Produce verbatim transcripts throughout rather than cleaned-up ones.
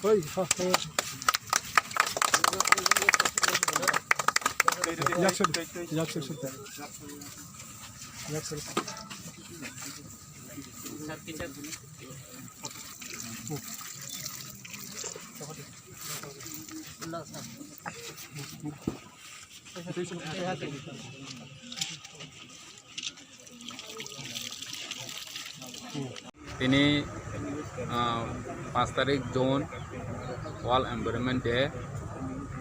Oi, ha, ha. Yak sir, yak sir, sir. Yak sir. Tini, ah, panch tarik June World Environment Day,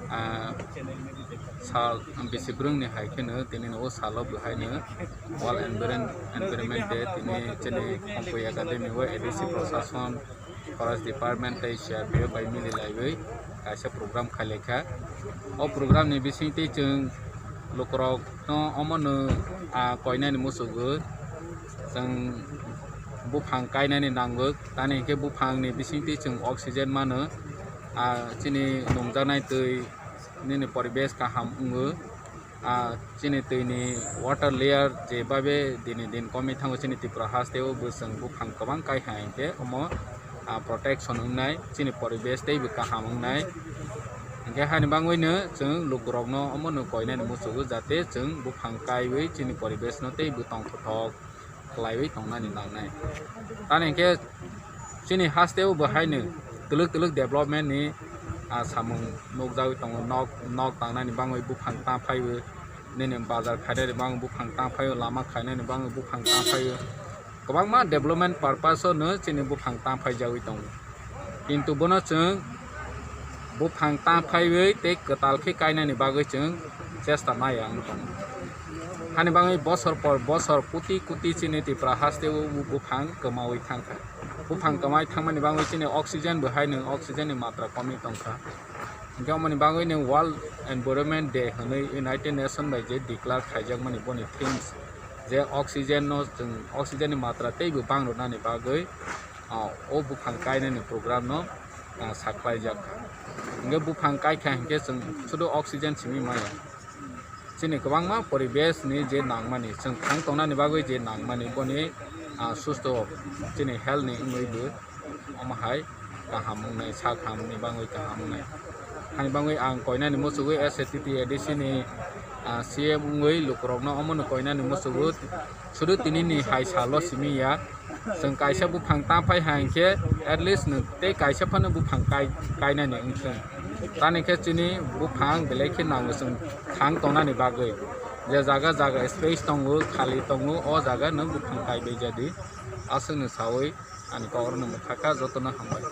ah, sal bisi brwngni hai kheno tini o salo bo haino World Environ-, Environment Day tini chini Khumphwi Academy o A D C Prashason, Forest Department tei C R P F bai mili laiwi kaisa program khai lai kha. O program ni bisingtwi chwng lukurok no omono, ah, koinani muchungo chwng buphang kainani nango, tamni hinkhe buphang ni bisingtwi chwng oxygen mano, ah, chini nungjaknai twi nini poribesh kaham wngo. Ah, chini twi ni water layer je babe dini din komwi thango chini Tripura haste o, bo chwng buphang kwbang kai hai hinkhe omo, ah, protection wngnai, chini poribesh teibo kaham wngnai. Hinkhe hani bangwino chwng lukurokno omono koinani muchungo, jate chwng buphang kaiwi chini poribesh no teibo tongthothok khlaiwi tongnani nangnai. Tamni hinkhe chini haste o bo haino twlwk twlwk development ni, ah, samung nukjagwi tongo, nok, nok tangnani bangwi buphang tang phaiwi, nini bazar khainani bangwi buphang tang phaiwi, lama khainani bangwi buphang tang phaiwi, kwbangma development purpose o no chini buphang tang phaijagwi tongo. Kintu bono chwng buphang tang phaiwi tei kwtal khe kainani bagwi chwng chesta maya wng tongo. Hani bagwi bosor por bosor koti koti chini Tripura haste o buphang kwmaui thangkha. Buphang kwmai thangmani bagwi chini oxygen bo haino oxygen ni matra komwi tongkha. Hinkhe omoni bagwino World Environment Day hwnwi United Nation bai je declare khaijakmani boni themes je oxygen no chwng, oxygen ni matra teibo bangrwnani bagwi, ah, o buphang kainani program no, ah, saklaijak kha. Hinkhe buphang kaikha hinkhe chwng sudu oxygen simi maya. Chini kwbangma poribesh ni je nangmani, chwng thang tongnani bagwi je nangmani, boni, ah, susto chini health ni wngwi bo omo hai kaham wngnai, sak ham ni bangwi kaham wngnai. Hani bangwi ang koinani muchugwi S A T T A D C ni, ah, C M wngwi lukurokno omono koinani muchugo. Sudu tini ni hai salo simi ya, chwng kaisa buphang tang phai hai hinkhe at least nwng tei kaisa phano buphang kai-, kainani wngthung. Tamni khe chini buphang belai khe nango chwng thang tongnani bagwi. Je jaga jaga space tongo, khali tongo, o jaga no buphang kaibai jadi. Aswkno sawi ani kok rokno mwthakha, jotono hambai.